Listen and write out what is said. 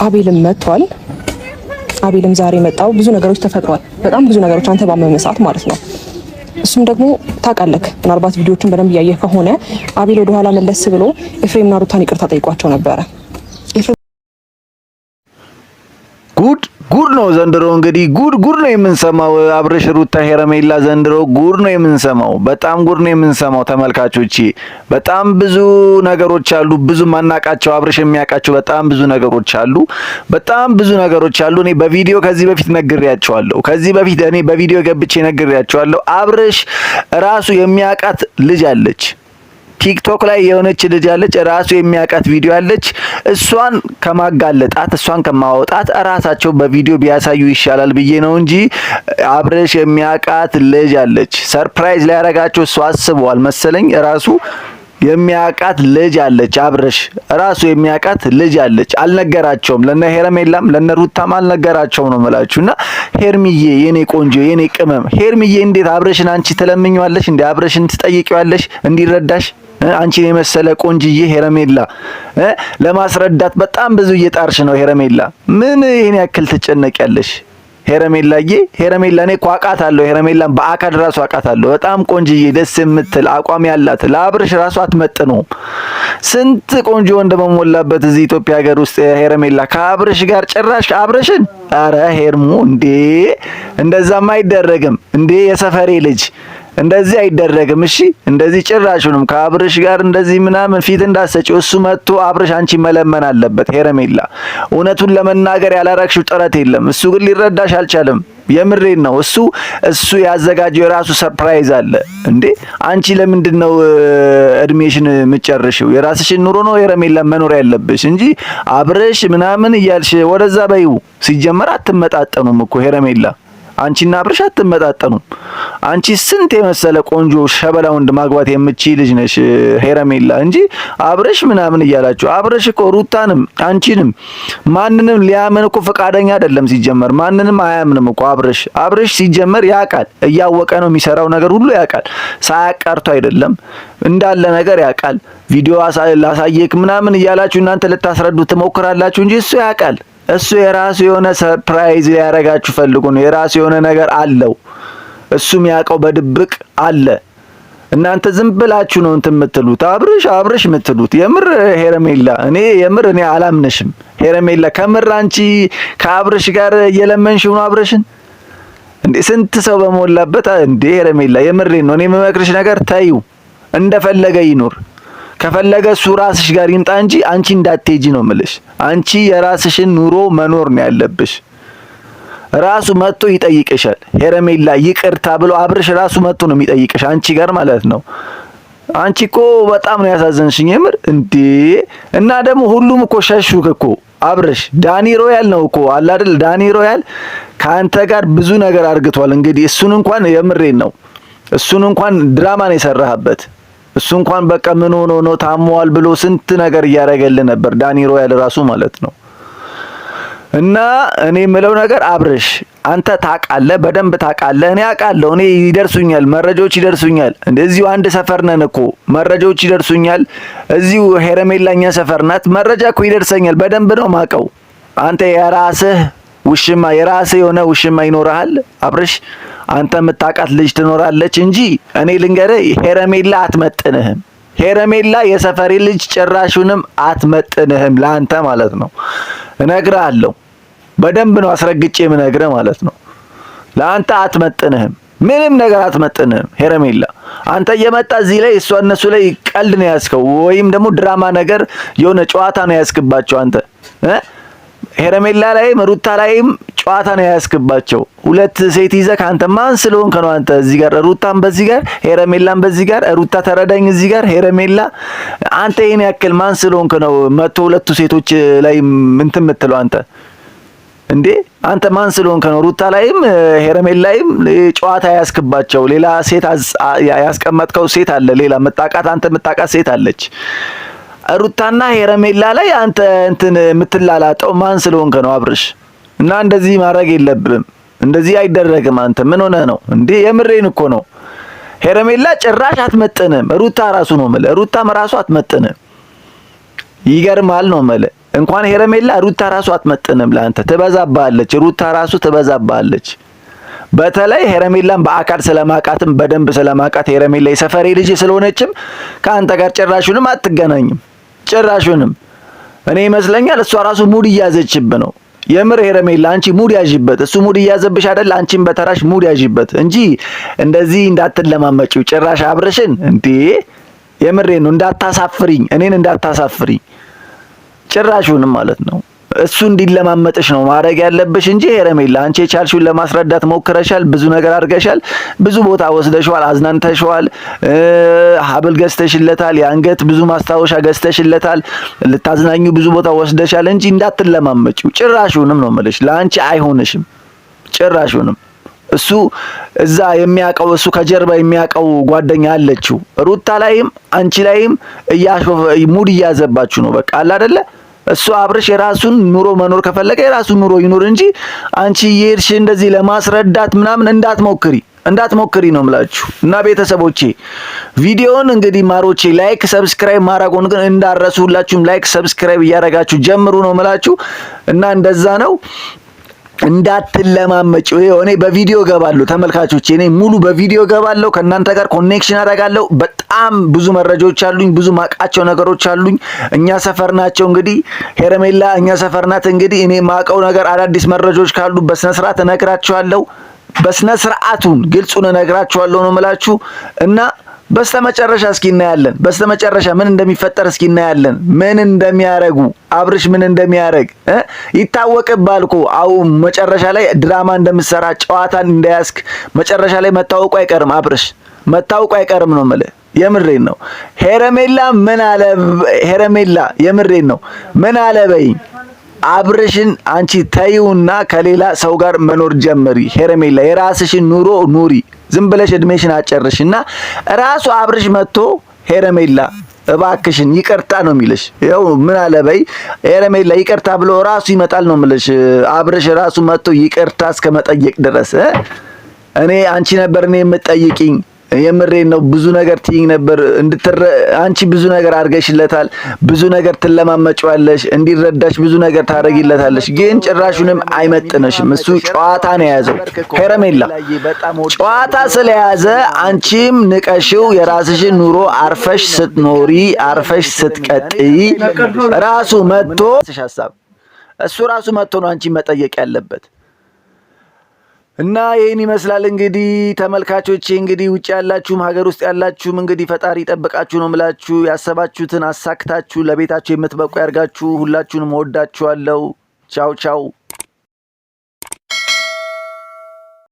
አቤልም መጥቷል። አቤልም ዛሬ መጣው። ብዙ ነገሮች ተፈጥሯል። በጣም ብዙ ነገሮች አንተ ባመመህ ሰዓት ማለት ነው። እሱም ደግሞ ታውቃለህ፣ ምናልባት ቪዲዮዎችን በደንብ እያየህ ከሆነ አቤል ወደኋላ መለስ ብሎ ኤፍሬምና ሩታን ይቅርታ ጠይቋቸው ነበረ። ጉድ ጉድ ነው ዘንድሮ። እንግዲህ ጉድ ጉድ ነው የምንሰማው። አብርሽ፣ ሩታ፣ ሄረሜላ ዘንድሮ ጉድ ነው የምንሰማው። በጣም ጉድ ነው የምንሰማው ተመልካቾቼ። በጣም ብዙ ነገሮች አሉ፣ ብዙ ማናቃቸው አብርሽ የሚያውቃቸው በጣም ብዙ ነገሮች አሉ። በጣም ብዙ ነገሮች አሉ። እኔ በቪዲዮ ከዚህ በፊት ነግሬያቸዋለሁ። ከዚህ በፊት እኔ በቪዲዮ ገብቼ ነግሬያቸዋለሁ። አብርሽ ራሱ የሚያውቃት ልጅ አለች ቲክቶክ ላይ የሆነች ልጅ አለች፣ ራሱ የሚያውቃት ቪዲዮ አለች። እሷን ከማጋለጣት እሷን ከማወጣት ራሳቸው በቪዲዮ ቢያሳዩ ይሻላል ብዬ ነው እንጂ አብርሽ የሚያውቃት ልጅ አለች። surprise ሊያረጋቸው እሱ አስበዋል መሰለኝ ራሱ የሚያውቃት ልጅ አለች። አብርሽ ራሱ የሚያውቃት ልጅ አለች። አልነገራቸውም፣ ለነ ሄረሜላም ለነ ሩታም አልነገራቸውም ነው የምላችሁ። እና ሄርሚዬ የኔ ቆንጆ የኔ ቅመም ሄርሚዬ፣ እንዴት አብርሽን አንቺ ትለምኚዋለሽ? እንዴ አብርሽን ትጠይቂዋለሽ እንዲረዳሽ? አንቺን የመሰለ ቆንጅዬ ሄረሜላ ለማስረዳት በጣም ብዙ እየጣርሽ ነው። ሄረሜላ ምን ይሄን ያክል ትጨነቂያለሽ? ሄረሜላዬ ሄረሜላ እኔ እኮ አውቃታለሁ። ሄረሜላን በአካል ራሱ አውቃታለሁ። በጣም ቆንጅዬ ደስ የምትል አቋም ያላት ለአብርሽ ራሱ አትመጥነውም። ስንት ቆንጆ ወንድ በሞላበት እዚህ ኢትዮጵያ ሀገር ውስጥ ሄረሜላ ከአብርሽ ጋር ጭራሽ አብርሽን፣ አረ ሄርሙ እንዴ! እንደዛም አይደረግም እንዴ! የሰፈሬ ልጅ እንደዚህ አይደረግም። እሺ እንደዚህ ጭራሹንም ከአብርሽ ጋር እንደዚህ ምናምን ፊት እንዳሰጪው እሱ መጥቶ አብርሽ አንቺ መለመን አለበት። ሄረሜላ እውነቱን ለመናገር ያላረግሽው ጥረት የለም። እሱ ግን ሊረዳሽ አልቻለም። የምሬን ነው። እሱ ያዘጋጀው የራሱ surprise አለ እንዴ። አንቺ ለምንድን ነው እድሜሽን የምትጨርሽው? የራስሽን ኑሮ ነው ሄረሜላ መኖር ያለብሽ እንጂ አብርሽ ምናምን እያልሽ ወደዛ በይው። ሲጀመር አትመጣጠኑም እኮ ሄረሜላ አንቺና አብርሽ አትመጣጠኑም። አንቺ ስንት የመሰለ ቆንጆ ሸበላ ወንድ ማግባት የምትችይ ልጅ ነሽ ሄረሜላ እንጂ አብርሽ ምናምን እያላችሁ አብርሽ እኮ ሩታንም አንቺንም ማንንም ሊያምን እኮ ፈቃደኛ አይደለም። ሲጀመር ማንንም አያምንም እኮ አብርሽ። አብርሽ ሲጀመር ያውቃል፣ እያወቀ ነው የሚሰራው ነገር ሁሉ ያውቃል። ሳያውቅ ቀርቶ አይደለም እንዳለ ነገር ያውቃል። ቪዲዮ ላሳየክ ምናምን እያላችሁ እናንተ ልታስረዱ ትሞክራላችሁ እንጂ እሱ ያውቃል። እሱ የራሱ የሆነ surprise ሊያረጋችሁ ፈልጎ ነው። የራሱ የሆነ ነገር አለው። እሱ የሚያውቀው በድብቅ አለ። እናንተ ዝም ብላችሁ ነው እንትን የምትሉት አብርሽ አብርሽ የምትሉት። የምር ሄረሜላ፣ እኔ የምር እኔ አላምንሽም ሄረሜላ። ከምር አንቺ ከአብርሽ ጋር እየለመንሽው ነው አብርሽን እንዴ? ስንት ሰው በሞላበት እንዴ! ሄረሜላ የምሬ ነው። እኔ የምመክርሽ ነገር ተይው፣ እንደፈለገ ይኑር። ከፈለገ እሱ ራስሽ ጋር ይምጣ እንጂ አንቺ እንዳትሄጂ ነው ምልሽ። አንቺ የራስሽን ኑሮ መኖር ነው ያለብሽ። ራሱ መጥቶ ይጠይቅሻል። ሄረሜላ ይቅርታ ብሎ አብርሽ ራሱ መጥቶ ነው የሚጠይቅሽ አንቺ ጋር ማለት ነው። አንቺ እኮ በጣም ነው ያሳዘንሽኝ የምር እንዴ! እና ደግሞ ሁሉም እኮ ሸሹክ እኮ አብርሽ። ዳኒ ሮያል ነው እኮ አለ አይደል? ዳኒ ሮያል ከአንተ ጋር ብዙ ነገር አርግቷል። እንግዲህ እሱን እንኳን የምሬን ነው እሱን እንኳን ድራማ ነው የሰራህበት። እሱ እንኳን በቃ ምን ሆኖ ነው ታሟል ብሎ ስንት ነገር እያደረገልህ ነበር ዳኒ ሮያል ራሱ ማለት ነው። እና እኔ የምለው ነገር አብርሽ አንተ ታውቃለህ፣ በደንብ ታውቃለህ። እኔ አውቃለሁ። እኔ ይደርሱኛል፣ መረጃዎች ይደርሱኛል። እንደዚሁ አንድ ሰፈር ነን እኮ መረጃዎች ይደርሱኛል። እዚሁ ሄረሜላኛ ሰፈር ናት። መረጃ እኮ ይደርሰኛል። በደንብ ነው ማቀው። አንተ የራስህ ውሽማ የራስህ የሆነ ውሽማ ይኖርሃል አብርሽ። አንተ የምታውቃት ልጅ ትኖራለች እንጂ እኔ ልንገርህ፣ ሄረሜላ አትመጥንህም። ሄረሜላ የሰፈሬ ልጅ ጭራሹንም አትመጥንህም፣ ለአንተ ማለት ነው። እነግርሃለሁ፣ በደንብ ነው አስረግጬ የምነግርህ ማለት ነው። ለአንተ አትመጥንህም፣ ምንም ነገር አትመጥንህም ሄረሜላ። አንተ እየመጣ እዚህ ላይ እሷ እነሱ ላይ ቀልድ ነው ያዝከው፣ ወይም ደግሞ ድራማ ነገር የሆነ ጨዋታ ነው ያዝክባቸው አንተ ሄረሜላ ላይም ሩታ ላይም ጨዋታ ነው ያስገባቸው። ሁለት ሴት ይዘህ ከአንተ ማን ስለሆንክ ነው አንተ እዚህ ጋር ሩታም በዚህ ጋር ሄረሜላም በዚህ ጋር ሩታ ተረዳኝ እዚህ ጋር ሄረሜላ፣ አንተ ይሄን ያክል ማን ስለሆንክ ነው መቶ ሁለቱ ሴቶች ላይ እንትን የምትለው አንተ እንዴ? አንተ ማን ስለሆንክ ነው ሩታ ላይም ሄረሜላ ላይም ጨዋታ ያስክባቸው? ሌላ ሴት ያስቀመጥከው ሴት አለ፣ ሌላ ምጣቃት አንተ ምጣቃት ሴት አለች። ሩታና ሄረሜላ ላይ አንተ እንትን የምትላላጠው ማን ስለሆንክ ነው አብርሽ? እና እንደዚህ ማድረግ የለብም። እንደዚህ አይደረግም። አንተ ምን ሆነህ ነው እንዴ? የምሬን እኮ ነው። ሄረሜላ ጭራሽ አትመጥንም። ሩታ ራሱ ነው የምልህ፣ ሩታም ራሱ አትመጥንም። ይገርማል ነው የምልህ። እንኳን ሄረሜላ ሩታ ራሱ አትመጥንም ለአንተ፣ ትበዛብሃለች። ሩታ ራሱ ትበዛብሃለች። በተለይ ሄረሜላን በአካል ስለማቃትም በደንብ ስለማቃት ሄረሜላ የሰፈሬ ልጅ ስለሆነችም ከአንተ ጋር ጭራሹንም አትገናኝም። ጭራሹንም እኔ ይመስለኛል እሷ ራሱ mood እያዘችብ ነው። የምር ሄረሜላ አንቺ mood ያዥበት፣ እሱ mood እያዘብሽ አይደል? አንቺም በተራሽ mood ያዥበት እንጂ እንደዚህ እንዳትለማመጪው ጭራሽ አብረሽን እንዴ! የምሬ ነው። እንዳታሳፍሪኝ፣ እኔን እንዳታሳፍሪኝ ጭራሹንም ማለት ነው። እሱ እንዲለማመጥሽ ነው ማድረግ ያለብሽ እንጂ ሄረሜላ አንቺ የቻልሽውን ለማስረዳት ሞክረሻል። ብዙ ነገር አድርገሻል። ብዙ ቦታ ወስደሽዋል፣ አዝናንተሽዋል፣ ሀብል ገዝተሽለታል፣ የአንገት ብዙ ማስታወሻ ገዝተሽለታል። ልታዝናኙ ብዙ ቦታ ወስደሻል እንጂ እንዳትለማመጪው ጭራሹንም ነው የምልሽ። ለአንቺ አይሆንሽም ጭራሹንም። እሱ እዛ የሚያውቀው እሱ ከጀርባ የሚያውቀው ጓደኛ አለችው። ሩታ ላይም አንቺ ላይም እያሾፈ mood እያዘባችሁ ነው። በቃ አለ አይደለ እሱ አብርሽ የራሱን ኑሮ መኖር ከፈለገ የራሱን ኑሮ ይኑር እንጂ አንቺ እየሄድሽ እንደዚህ ለማስረዳት ምናምን እንዳትሞክሪ እንዳትሞክሪ ነው የምላችሁ። እና ቤተሰቦቼ ቪዲዮውን እንግዲህ ማሮቼ like subscribe ማድረጉን ግን እንዳትረሱ። ሁላችሁም like subscribe እያደረጋችሁ ጀምሩ ነው የምላችሁ። እና እንደዛ ነው። እንዳትለማመጭ። እኔ በቪዲዮ ገባለሁ ተመልካቾቼ፣ እኔ ሙሉ በቪዲዮ ገባለሁ፣ ከእናንተ ጋር connection አደርጋለሁ። በጣም ብዙ መረጃዎች አሉኝ፣ ብዙ ማቃቸው ነገሮች አሉኝ። እኛ ሰፈር ናቸው እንግዲህ ሄረሜላ እኛ ሰፈር ናት። እንግዲህ እኔ ማቀው ነገር አዳዲስ መረጃዎች ካሉ በስነ ስርዓት እነግራችኋለሁ። በስነ ስርዓቱን ግልጹን እነግራችኋለሁ ነው የምላችሁ እና በስተመጨረሻ እስኪ እናያለን። በስተመጨረሻ ምን እንደሚፈጠር እስኪ እናያለን። ምን እንደሚያረጉ አብርሽ ምን እንደሚያረግ ይታወቅባል እኮ አሁን መጨረሻ ላይ ድራማ እንደምትሰራ ጨዋታን እንዳያስክ መጨረሻ ላይ መታወቁ አይቀርም። አብርሽ መታወቁ አይቀርም ነው የምልህ። የምሬን ነው። ሄረሜላ ምን አለ? ሄረሜላ የምሬን ነው። ምን አለ በይኝ አብርሽን አንቺ ተይውና ከሌላ ሰው ጋር መኖር ጀምሪ። ሄረሜላ የራስሽን ኑሮ ኑሪ። ዝም ብለሽ እድሜሽን አጨርሽና ራሱ አብርሽ መጥቶ ሄረሜላ እባክሽን ይቅርታ ነው የሚልሽ። ይኸው ምን አለ በይ ሄረሜላ ይቅርታ ብሎ ራሱ ይመጣል ነው የምልሽ። አብርሽ ራሱ መጥቶ ይቅርታ እስከ መጠየቅ ድረስ እኔ አንቺ ነበር እኔ የምጠይቂኝ የምሬን ነው። ብዙ ነገር ትይኝ ነበር እንድትረ አንቺ ብዙ ነገር አድርገሽለታል። ብዙ ነገር ትለማመጪዋለሽ፣ እንዲረዳሽ ብዙ ነገር ታደርጊለታለሽ። ግን ጭራሹንም አይመጥንሽም። እሱ ጨዋታ ነው የያዘው። ሄረሜላ ጨዋታ ስለያዘ አንቺም ንቀሽው የራስሽን ኑሮ አርፈሽ ስትኖሪ አርፈሽ ስትቀጥይ ራሱ መጥቶ እሱ ራሱ መጥቶ ነው አንቺ መጠየቅ ያለበት። እና ይህን ይመስላል እንግዲህ ተመልካቾቼ፣ እንግዲህ ውጭ ያላችሁም ሀገር ውስጥ ያላችሁም እንግዲህ ፈጣሪ ይጠብቃችሁ ነው ምላችሁ። ያሰባችሁትን አሳክታችሁ ለቤታችሁ የምትበቁ ያርጋችሁ። ሁላችሁንም እወዳችኋለሁ። ቻው ቻው።